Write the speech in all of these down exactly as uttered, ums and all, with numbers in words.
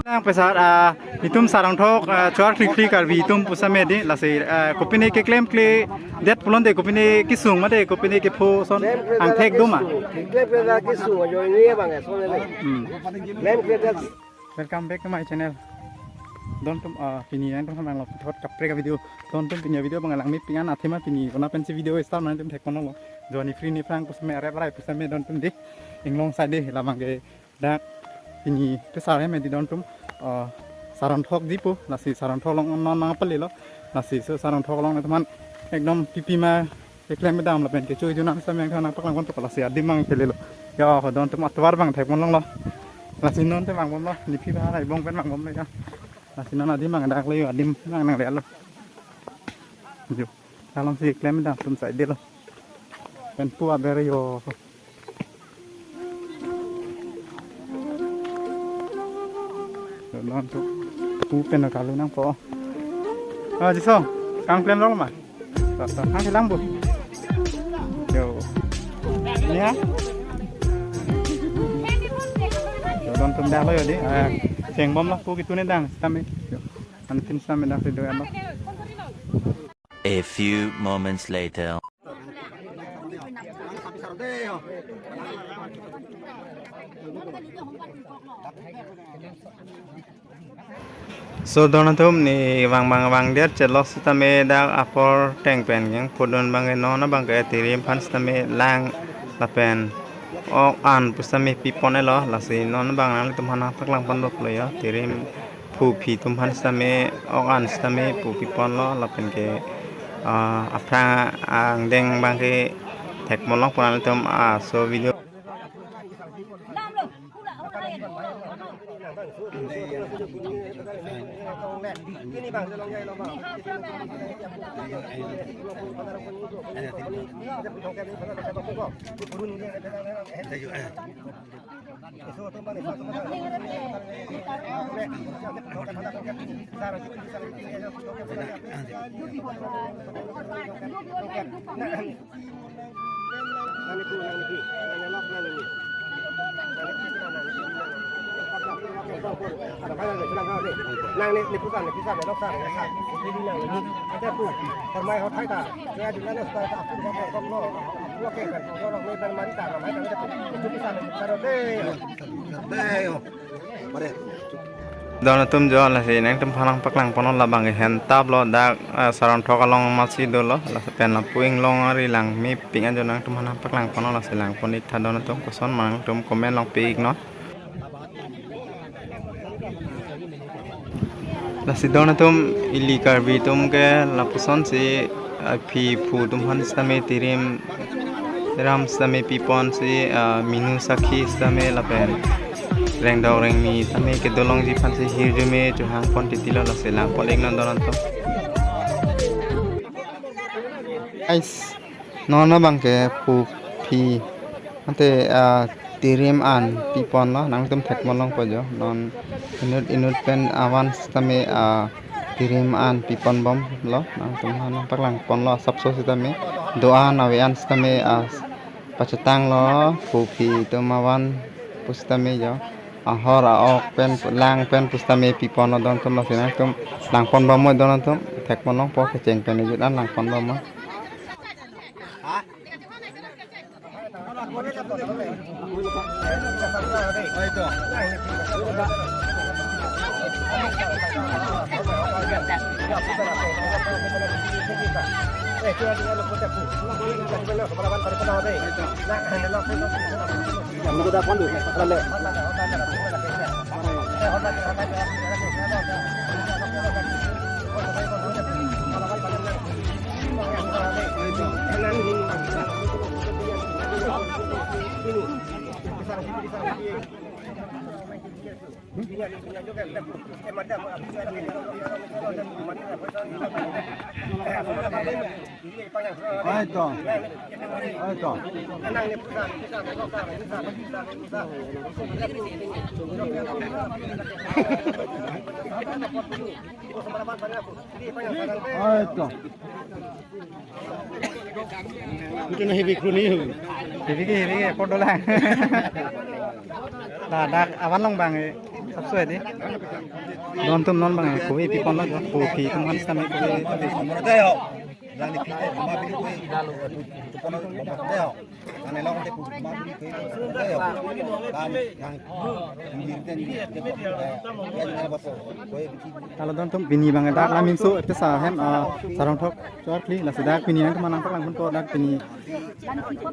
Nang pesar, ah, itum Sarongthok, ah, Chuar Klikli Karbi itum pusitame dei, lasi, ah, kopine keklemkledet pulote kopine kesung mate kopine kepho ason angthek do ma? Klemkledet kesung, ajo ini abang ya, soalnya. Hmm. Klemkledet. Welcome back to my channel. Don atum, ah, pini nangtum aphan nanglo puthot kaprek avideo. Don atum pini avideo abang langmepik an, athema pini kona pensi video start nangtum thekponlonglo. Joni free ni phrang pusitame arep arai pusitame don atum dei. Inglong side dei, labang ke dak pini pesar hem dei don atum, ah, Sarongthok dei pu, lasi Sarongthok along non nangpalilo. Lasi so Sarongthok along teman ekdom pipi ma keklem kedam lapen kecho-i jun an sitame nangpaklangpon to, lasi adim abang kelelo. Ya, ho don atum atovar abang thekponlonglo. Lasi non te vangponlo, nephi bahar aibong pen vangponlo ya. Lasi non adim abang dak le yo, adim abang nanglelo. Yo. Alongsi klem kedam atum side lo. Pen pu aber yo. Don atum pu pen kalu nangpo. Ah, Jiso, kam klemlo ma? Tata, ang hilang bu. Yo. Ya. Yo, don atum dak lo yo dei. Ah, chengbomlo pu ketune dang sitame. Yo. Antin sitame dak si do ano. A few moments later. So, don atum, ne vang vang vangdet chelok sitame dak apor ateng pen kangpudun abang ke non abang ke tirim aphan sitame lang lapen ok an pusitame pipon-elo, lasi non abang nanglitum aphan nangpaklangpon doklo yo, tirim phu phi atum aphan sitame ok an sitame pu piponlo lapen ke, ah, aphrang angdeng abang ke thekponlongpo nanglitum, ah, so video. Nang ni, ni pusan, ni pusan, ni loksan, ni loksan. Ini nang ni. Kita pu, permai hotai ta. Saya juga lo, supaya tak aku ngomong, ngomong. Oke kan, ngomong ni permai ta, permai ta, itu pusan, ni pusan, oke. Oke, yo. Mari. Don atum jo, lasi nangtum aphan nangpaklangponlo, labang ke hentap lo dak, eh, Sarongthok along masi dolo, lasi pen lapu inglong ari langmepik an jo nangtum aphan nangpaklangponlo, lasi langpon ik tha don atum, koson ma nangtum comment longpi iknon. Lasi don atum, ili Karbi atum ke lapusonsi, ah, phi phu atum aphan sitame tirim ram sitame piponsi, ah, minu sakhi sitame lapen rengdok rengmi sitame kedolongji aphansi hirjume chohangpon titilo, lasi langpon iknon don atum. Guys, non abang ke phu phi ante, ah, tirim an piponlo, nangtum thekponlongpo jo. Non inut inut pen avan sitame, ah, tirim an piponbomlo, nangtum aphan nangpaklangponlo asapso sitame. Do-an ave an sitame, ah, pachetanglo, phu phi atum avan pusitame jo. Ahor a-ok pen, lang pen pusitame piponlo don atum, lasi nangtum langponbomnon don atum, thekponlongpo kecheng pen ejut an langponbomnon. Ai to. Ai to. Ai to. Itu na heavy crew ni. Heavy ke, heavy ke, pon dolang. Dak, dak avan long bang, eh, sapso di. Don atum non bang, eh, kove pi pon lo, kove pi atum han sitame kove. Ane lo te pu ma buri ke. Kan yang yang dirten ni. Kalau don atum pini bang dak lamin so epesa hem, ah, Sarongthok Chorkli, lasi dak pini nangtum nangpaklang ponpo dak pini.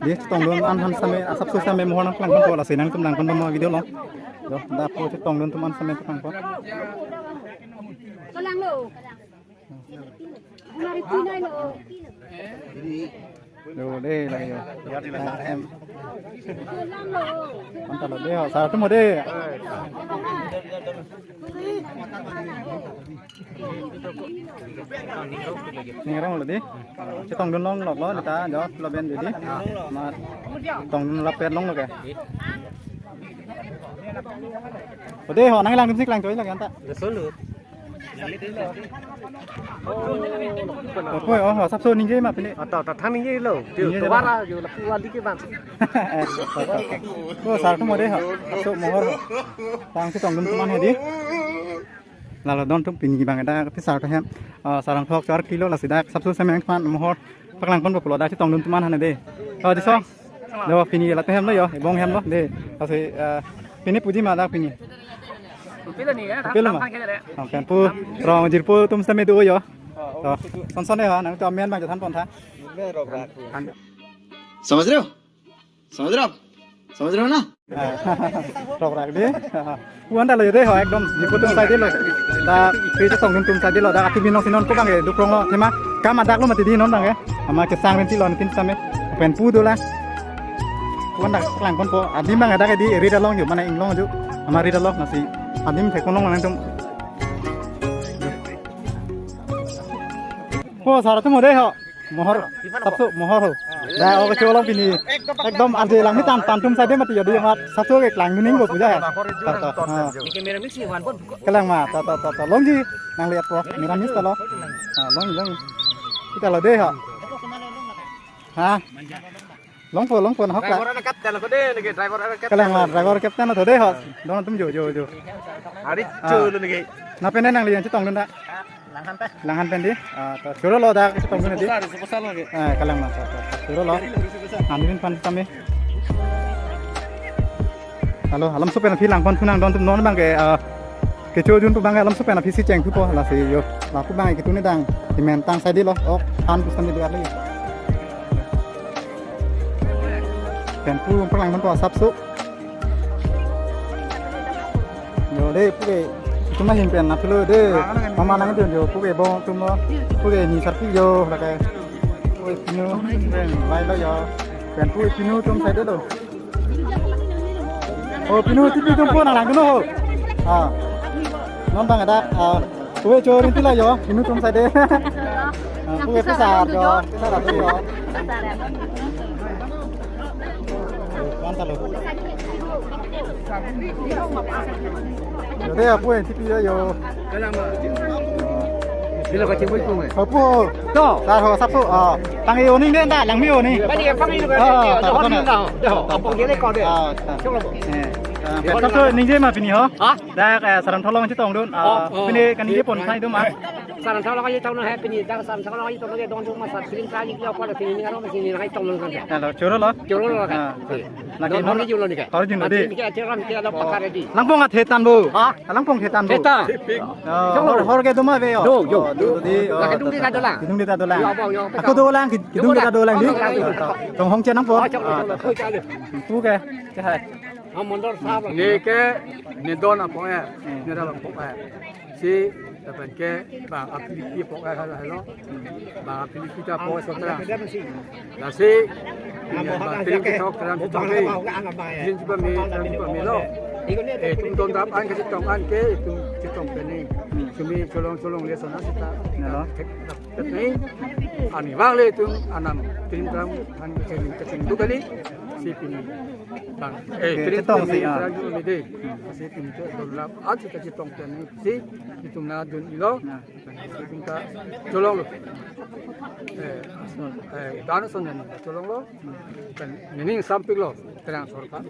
Di chetongdun an han sitame asapso sitame mohor nangpaklang ponpo, lasi nangtum lang ponpo mo video lo. Do, dak po chetongdun atum an sitame paklang po. Kalang lo. Hari pinai lo. Yo, de, lagi yo. Em. Mantap lo, de, ho, sar atum ho, de. Ning rong lo, de. Chetongdun longlok lo, ta, jo, lo ben, de, de. Ma, tongdun lapet longlok ke. Ho, de, ho, nanglang dim sik lang choi lagi anta. Solo. Oi, oh, sapso ningje ma pini. Ata, ata thang ningje lo. Ningje lo. Tobara jo lapu wali ke bang. Eh, oh, sar atum ho, de, ho. Sapso mohor ho. Tang chetongdun atum an he, de. Lalo don atum pini bang dak, pi sar atum hem. Ah, Sarongthok Chorkli lo, lasi dak sapso sitame nangtum an mohor paklang ponpo pulo dak chetongdun atum an hane, de. Oh, di so. Do pini latum hem lo yo, ebong hem lo, de. Lasi, eh, pini pu di ma dak pini. Pilo ni ya, pilo ma. Pen pu rong jirpo atum sitame do yo. To, son son ya, nangtum amen bang jathan pon tha. समझ रहे हो? समझ रहे हो आप? समझ रहे हो ना? Rok rak, de. Pu-an ta lo, de, ho, ekdom jirpo atum side lo. Ta, pi chetongdun atum side lo, dak atu binong si non ko bang, eh, duk rong lo, thema, kam adak lo mati di non bang, eh. Amat kesang rinti lo, nitin sitame. Pen pu dolang. Pu-an dak lang ponpo, adim bang dak di, ri da long jo, mane inglong jo. Amat ri da long, lasi. Adim thek ponlong nangtum. Ho, sar atum ho, de, ho. Mohor, sapso mohor ho. Da, oke, cholong pini. Ekdom arje lang ni tan, tan atum side mati jadi amat sapso ke klang duning bo puja ya. Ta, ta, ha. Kalang ma, ta, ta, ta, ta. Longji, nanglihat po, miramis ta lo. Ha, long, long. Kita lo, de, ha. Ha? Longpo, longpo, nahok la. Driver ada kapten ko, de, lagi driver ada kapten. Kalang ma, driver captain atau, de, ha. Don atum jo, jo, jo. Hari Ah. Cholo lagi. Na pen nanglihan chetongdun ta. Langhan pen di. Ah, to choro lo dak chetongdun di. Besar, besar lagi. Eh, kalang ma, to, to, to choro lo. Anilin pan kami. Halo, alam so pen aphi lang pon thu nang don atum non bang ke, ah, kechojun pu bang ke alam so pen aphi si cheng thupo, lasi yo. Lapu bang ke tu ni dang. Di men tang side lo. Ok, han pu sitame di kali. Pen pu paklang ponpo asapso. Yo, de, puke, itum ahin pen aphi lo, de, mama nang jo, jo, puke bong atum lo, puke ni sarpi jo, lake, puke pinu, pen, vai lo yo, pen puke pinu atum side lo. Oh, pinu tipi atum pun nang lang dulu ho. Ah, non bang ada, ah, puke chorin tila yo, pinu atum side. Ah, puke pesar jo, pesar atum yo. Mantap lo. Yo, de, apu en tipi yo. Bilo kacimbu itu, eh. Apu. To. Sar ho, sapso. Ah, tang yo ning de, ta lang mi yo ni. Tadi ya, pang ini kan. Ah, dia, ta, dia, ta, dia, ta. Dia, dia, apa dia ni kau dia? Ah, ta. Coba, Bu. Eh, ah, sapso ningje ma pini ho. Hah? Dak, eh, Sarongthok along chetongdun. Ah, Oh, oh. Pini kaningje pon sai do ma. Sarongthok along aja tahu na hai pini, dak Sarongthok along aja tahu na don atum masa piring kali kilo kuala pini ni karo masih ni hai tong kan. Halo, choro lo. Choro lo kan. Ah. Lagi don non lagi jual ni kan. Tahu jin Nanti lagi. Ni kan choro ni kan ada pakar ready. Langpong at hetan bo. Hah? Langpong hetan bo. Hetan. Oh, hor, hor ke do ma be yo. Do, do. Oh, do, do, di. Oh, lagi dung di ta dolang. Dung di ta dolang. Yo, bang, yo, aku do lang, dung di ta dolang di. Oh, lagi. Tong hong chen nang po. Oh, choro, choro. Pu ke. Ke hai. Ah, mondor sahab. Ni ke, ni don apong eh. Ni don apong eh. Si Lapen ke bang apiliki pok ai hal halo. Bang apiliki ta pok sotra. Lasi bang apiliki tok tram tok ke. Jin jiba me tram jiba me lo. Eh, itum don dap an ke chetong an ke itum chetong pen ni. Sumi cholong cholong le sona seta. Nalo. Tet ni. Ani bang le itum anam trim tram an ke chetong duk kali. Si pini. Bang. Eh, oke, trim chetong tram si, ah. Tram jiba me de. Si pini ke don dap an si ta chetong pen ni. Si itum nangdun-ilo. Nah. Itum ta cholonglo. Eh, eh, dan ason nangcholonglo. Kan nening sampiklo, Terang sorkar.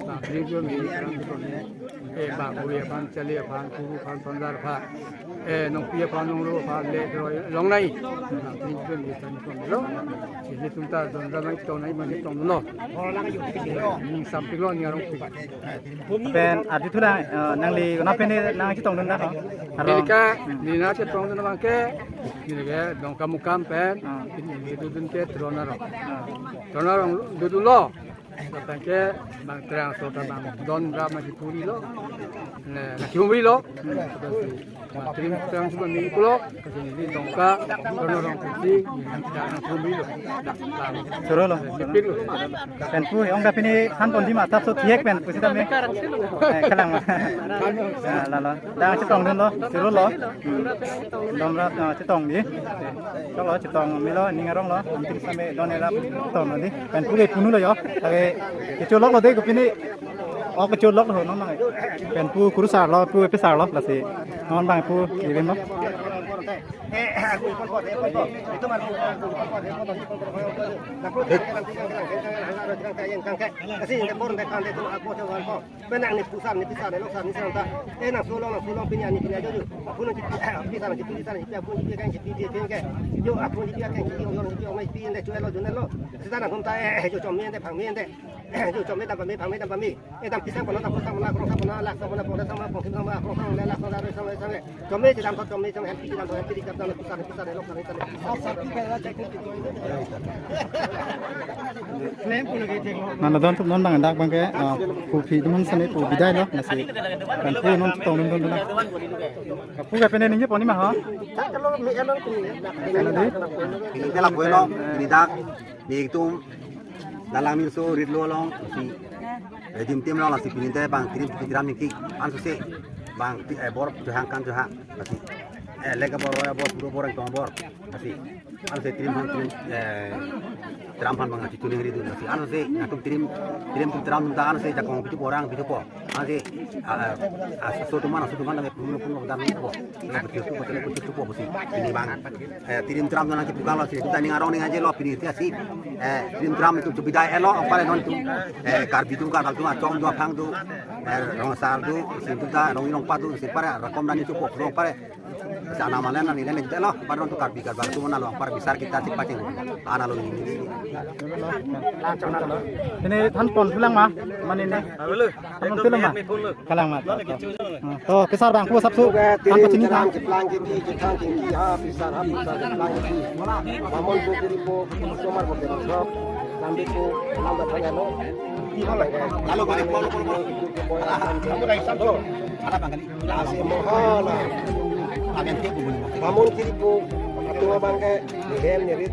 Bang, ring ring ni, Terang ring ni. Eh, bang, uri aphan, chali aphan, kuru aphan, pandar aphan. Eh, nongpi aphan, nongro aphan, le, roi, longnai. Bang, ring ring ni, Terang ringlo. Sini itum ta, don dap nangchetong nai, mane chetonglo. Nening sampiklo, ni arong pi. Pen arjuthulang, eh, nangli konat pen nangchetongdun dak, oh? Arong. Neli ke, hmm, neli nangchetongdun abang ke, neli ke Dongkamukam pen, ah, neli dodun ke Teron arong. Ah. Teron arong dodunlo. Lapen ke bang Terang sorkar bang don dap ma chepurilo. Ne, na chepurilo. Hmm. Matrim Terang jiba me pulo, kasi neli Dongka, Teron arong pusi, neli Terang jiba me lo. Dak, dak. Chorolo, chorolo. Pen pu, ong dak pini than ponji ma, tap so thihek pen, pusitame. Eh, kalang ma. Ah, lalo. Nangchetongdunlo, chorolo. Hmm. Don dap, ah, chetong di. Choklo, chetong melo, ning aronglo, antim same don elap, chetonglo di. Pen pu ke punulo yo. Tapi, kecholoklo de, kopini. Oh, kecholok ho, non nang. Pen pu kurusarlo, pu pesarlo, lasi. Non bang pu, ilim lo. Penang ni pusar ni pisar ni loksa ni santa. Eh, nangsolong, nangsolong, pini ani pini ajo ju. Apun ni pisar ni pisar ni, apun ni pisar ni, apun ni pisar ni, yo, apun ni pisar ni, yo, yo, yo, mai pi ende, chuelo, junelo. Sita nang hum ta, eh, jo chom ni ende, phang ni ende. Jo chom ni dam pame, phang ni dam pame. Eh, dam pisang pona, dam pisang pona, krong sang pona, lak sang pona, pona sang pona, pongkim sang pona, krong sang pona, lak sang pona, roi sang pona, sang pona. Chom ni dam, chom ni dam, happy dam, happy dam, happy dam, happy dam, happy dam. Nana don tup non bang dak bang ke, ah, pu phi dum sene pu bidailo, lasi. Kan pu non tong dum dum na. Pu ke pene ningje pon ni ma ha? Kalau mi elong tu ni. Pini ke lapu-elo, pini dak, nelitum, dalam inso ritlo along, si, eh, tim tim along, lasi pini te bang, trim, trim, trim, niki, anso si, bang, ti, eh, bor, johang kan johang, lasi, eh, lega bor, roya bor, puro bor, tong bor, lasi, anso trim, han trim, eh, tram aphan bang, achi tuning ridun, lasi, anso si, nangtum trim, trim, trim, tram, anso si, jakong, pitu orang, pitu po, anso si, ah, ah, ah, so tuman, so tuman, lagi, puro, puro, dan, po. Nang betul tu, betul, betul tu, po, bosi. Pini bang, eh, trim tram nang kipu kalo si, kita ning arong ning aje lo, pini ti asi, eh, trim tram itum subida elo, apar non itum, eh, Karbi atum, Karbal atum, achom do, aphang do, eh, Rongsar do, si atum ta, Rong Rongpat do, si apar, rakom dan itum po, apar. Sana malen nang ini nih lo, apar non tu Karbi, Karbal atum nalo, apar bisar kita si pacing. Ana lo ini. Ini than pon pulang ma, mane ne? Than pon pulang ma. Kalang ma. Hmm. To, kesar bang, pu sapsu. Than pon chini than. Keplang kiti, keplang kiti, ha, pisar, ha, pisar, keplang kiti. Bamon pu kiri pu, somar pu kiri pu. Sambil pu, lambat hanya lo. Lalu balik pu, pu, pu. Kamu dari sana. Ala bang kali. Lasi mohala. Agen te bubun. Bamon kiri pu, atua bang ke, hem nyerit.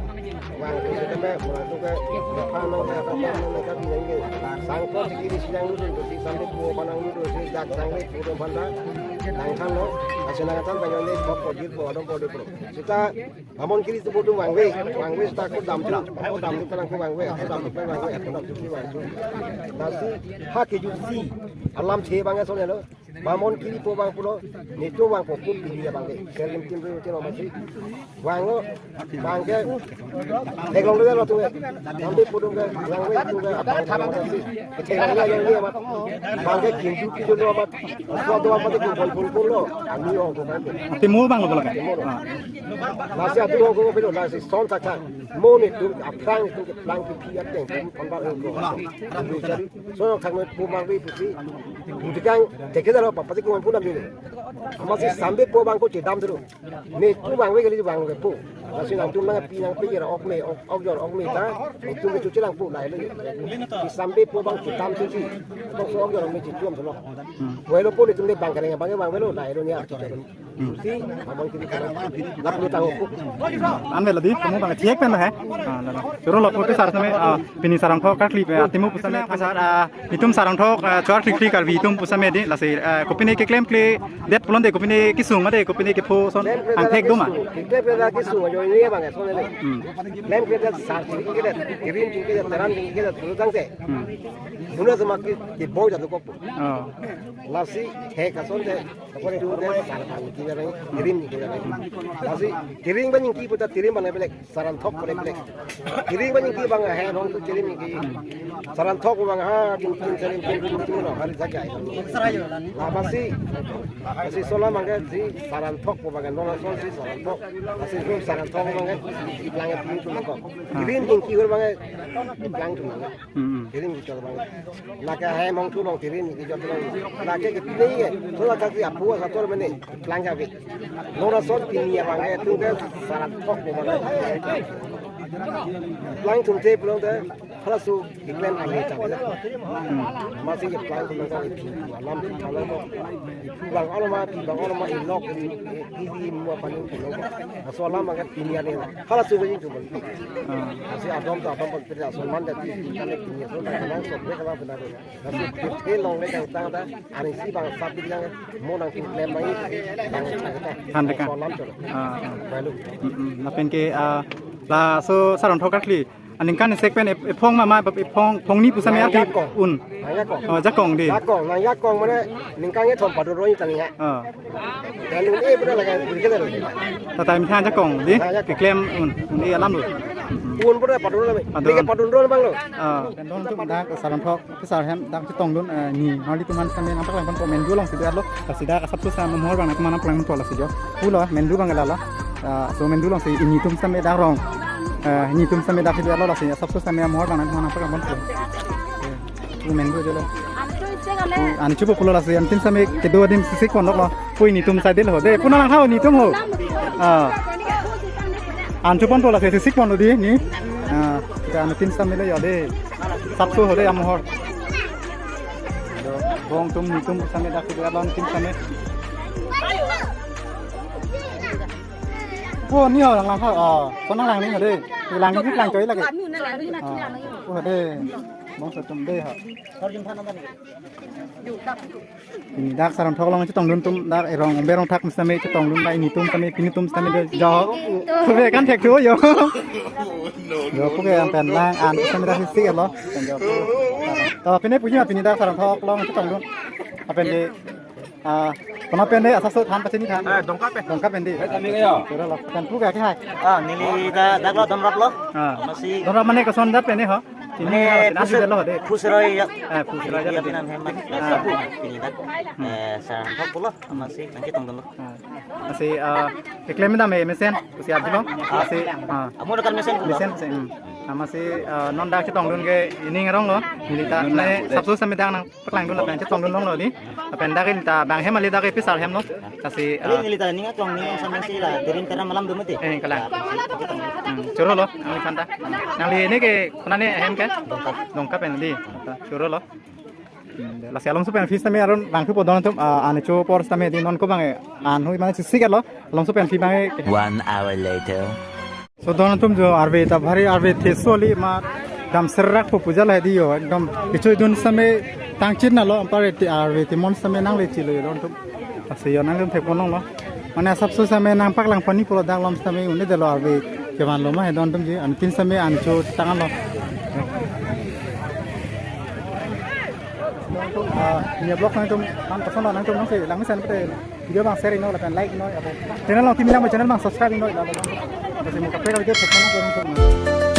Bang ke, kami, bang ke, apa nama, apa nama, kami yang ini. Sangkot kiri siang dulu, tu si sampai pu, panang dulu, si jak sampai pu, tu panda. Nang kan lo, asin nang kan, bang ini, kok kok jir pu, adong pu, di pu. Sita, Bamon kiri tu pu tu wangve, wangve sita aku dam tu, aku dam tu, aku wangve, aku dam tu, wangve, aku dam tu, wangve. Lasi, ha ke ju si, alam che bang ke so lo. Bamon kiri pu bang pulo, netum bang pu pun pini ya bang ke. Selim tim ru tim masih. Bang lo, bang ke, theklong lo tu. Sampai pu tu ke, bang ke tu ke, abang tu ke. Theklong lo yang ni amat. Bang ke kintu kintu lo amat. Suatu amat itu pun pun pun lo. Ani ong tu kan. Timur bang lo kan. Timur. Ah. Lasi atu ong ko pilo, lasi son tak tak. Mo netum, aplang netum, keplang kiti ateng, pun pun bang lo. So, kami pu bang ri pusi, butikang, teke daro, papa ti kuman pu dam dulu. Amat si sambil pu bang ko cedam dulu. Netum wangve kali wangve pu. Lasi nangtum nangpi nangpi ra ok me, ok, ok jor ok me ta, netum ke cuci lang pu, lai lo. Si sambil pu bang cedam cuci. Bang so ok jor ok me cuci am solo. Welo pu netum de bang kareng bang wangve lo, lai lo nya. An vela di, kamu bang thiek pen he. Ah, lalo. Choro lo, kopi sar same, ah, pini Sarongthok karkli pen, ah, timu pusame, ah, sar, ah, netum Sarongthok, ah, chor klikli Karbi atum pusame di, lasi, ah, kopine keklemkledet pulote, kopine kesung mate, kopine kepho ason angthek do ma? Keklem kekle kesung ajo ini bang, ason ini. Hmm. Keklem kekle sar chingki kedet, kirim chingki kedet, teram chingki kedet, pulotangte. Hmm. Muna sama ki, ki boy jadu kok. Oh. Lasi thek asonte, kore tu de sar bang ki jadu, kirim chingki jadu. Lasi kirim bang chingki puta kirim bang belek, Sarongthok bang belek. Kirim bang chingki bang he, hong tu kirim chingki. Sarongthok bang ha, tin tin, sarin tin, tin tin lo, hari jaga. Lasi, lasi sola mangke si Sarongthok bang, non ason si Sarongthok. Lasi Sarongthok bang, iplang iplang tu kok. Kirim chingki hur bang, iplang tu bang. Hmm. Kirim kejor bang. Lake hem hong thu long kirim kejor long. Lake kepine ye. Sola kaki apu asator mene. Plang jabi. Lora sot pini ya bang. Tung ke Sarongthok bang. Plang thumthe pulote. Halaso keklem ale chang. Hmm. Masi keplang pulote. Alam alam. Bang olo ma, bang olo ma, inok, ibi mua paning pulo. Aso alam angkat pini ane. Halaso bang itu bang. Ah. Asi adom ta adom bang pira aso man dati kane pini aso bang nang sok bek bang benar. Asi puthe longle kang tang ta, ani si bang sapi lang, mo nang keklem bang, bang chang ta. Han deka. Aso alam choro. Ah, ah. Balu. Mm, mm. Lapen ke, ah, laso Sarongthok karkli. Aningkan sek pen ep-, ephong mama, ephong, phongni pusame arti un. Nang jakong. Oh, jakong di. Jakong, nang jakong mane ningkan ethom padun roi tani ha. Oh. Dan un-e pura laga burke lagi. Tata imthan jakong di. Nang jakong. Keklem un, un-e alam lo. Un pura padun roi. Padun. Ningkan padun roi bang lo. Oh. Padun tu dak Sarongthok. Kesar hem dak chetongdun, eh, ni, hali tuman same nangpaklang ponpo, Mendu alongsi do-etlo, lasi dak asapso same mohor bang nangtuman nangpaklang ponpo lasi jo. Pulo, Mendu bang lalo. Ah, so Mendu alongsi netum same dak rong. Eh, netum same dak do-etlo lasi asapso same mohor bang nangtuman nangpaklang ponpo. Eh, u Mendu jolo. Ani chupo pulo lasi, antin same kedo adim sisik pondok lo. Pui netum sai dil ho. De, puna lang ho, netum ho. Ah. An chu ponpo lasi sisik ponlo di, ni. Ah, ka antin same lo ya de. Sapso ho de amohor. Bong tum netum same dak ke alon tin same. Oh, ni ho lang lang ho. Oh, so nang lang ni ho de. Ni lang ni lang choi lagi. Oh, de. Bong so tum de ho. Pini dak Sarongthok along chetongdun atum dak erong umberong thak same chetongdun dak netum same pini atum same de jo. Sube kan thek thu yo. Jo puke an pen lang an same dak sisik lo. Pen jo pu. To pini puji ma pini dak Sarongthok along chetongdun. Apen de, ah, kono pen de asapso than pachini than. Eh, Dongka pen. Dongka pen di. Eh, kami kayo. Pura lo. Pen puke ke hai. Ah, neli dak, dak lo Domrap lo. Ah. Masi. Domrap mane koson dak pen de ho. Mane, phu seroi ya. Eh, phu seroi ya. Pini nan hem. Ah. Pini dak. Eh, Sarongthok pulo, masi nangchetongdun lo. Ah. Masi, ah, keklem dam eh, mesen, kusi abdi lo. Masi, ah. Amu dekat mesen pulo. Mesen, mesen. Hmm. Ah, masi, ah, non dak chetongdun ke ining arong lo. Neli ta, ne, sapso same dak nangpaklangdun lapen chetongdun longlo di. Lapen dak neli ta bang hem ale dak episar hem lo. Lasi, ah, neli ta ning aklong ning same si la, dirin teram malam do mati. Eh, kalang. Hmm, choro lo, nangli phanta. Nangli ne ke, kona ne hem ke? Dongka. Dongka pen di. Choro lo. Hmm, lasi alongso pen office tame aron bang thupo don atum, ah, ani cho por tame di non ko bang, eh, an hui mane sisik lo. Alongso pen office bang, eh, ke. One hour later. So don atum jo arve ta bhari arve the soli ma dam serrak po puja la di yo ekdom kichoi dun same tangchin na lo ampar arve te mon same nangle chilo yo don atum. Ase yo nangtum thek ponong lo. Mane asapso same nangpaklang pani pulo dak lom same un-e delo arve kevan lo ma he don atum ji antin same an cho tangan lo. Ah, ni vlog nangtum man koson lo nangtum nangse lang mesen pute. Video bang share ino lapen like ino ya. Channel along kimi lang channel bang subscribe ino ya. Kasi mo kape video check mo.